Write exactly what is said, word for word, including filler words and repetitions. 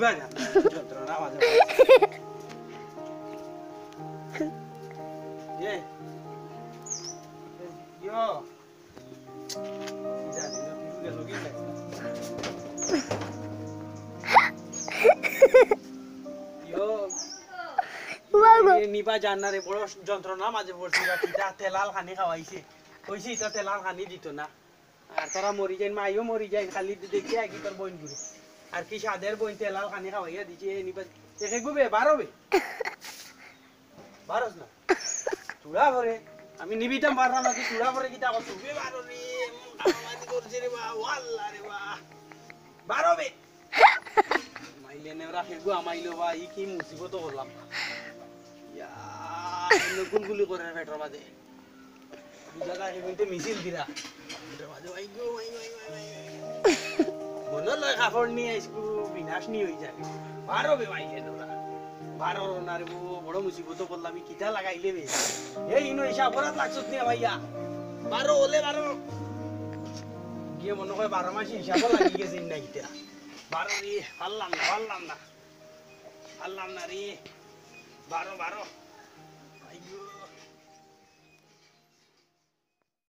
যন্ত্রণা মাঝে। এ, ইয়ো। কি জানি না, কিছু গেল কি নাই। ইয়ো। এ নিবা জান না রে, বড় যন্ত্রণা মাঝে পড়ছি রে, কিতা তেলাল খানি খাওয়াইছে। কইছি ইতা তেলাল খানি দিত না। আর তারা মরি যাইন, মাইও মরি যাইন, খালি দেখিয়া আইগি তোর বইন ঘুরে। আর কি সাদের বইন তেলাল খানি খাওয়াইয়া দিছে, এ নিবা, একে গুবে, বারো বে। বারোস না। চুড়া ভরে। আমি নিবিতাম পারলাম না, তুই চুড়া ভরে কিতা করছ? বে বারো রে, এমন কামানি করছে রে বা, ও আল্লাহ রে বা। বারো বে। মাইলে নেওরা খেগু আমাইলো বা, ই কি মুসিবত করলাম। ইয়া, এমনে গুলগুলি করে পেটর মাঝে। বুঝা যায়, এগুনতে মিছিল দিরা। পেটর মাঝে, ওই গো, ওই, ওই, ওই, ওই, ওই। মনে লয় কাপড় নিয়ে আইসকু বিনাশ নি হয়ে যাবে। বারো বে মাইলে নেওরা। বারো না রে বো, বড় মুসিবত করলাম, ই কিতা লাগাইলে বে? এই ইনো হিসাব করাত লাগছত নি ভাইয়া। বারো ওলে বারো। গিয়ে মনে হয় বারো মাসে হিসাবও লাগি গেছে না কিতা। বারো রে, পারলাম না, পারলাম না। পারলাম না রে। বারো, বারো। আইগো।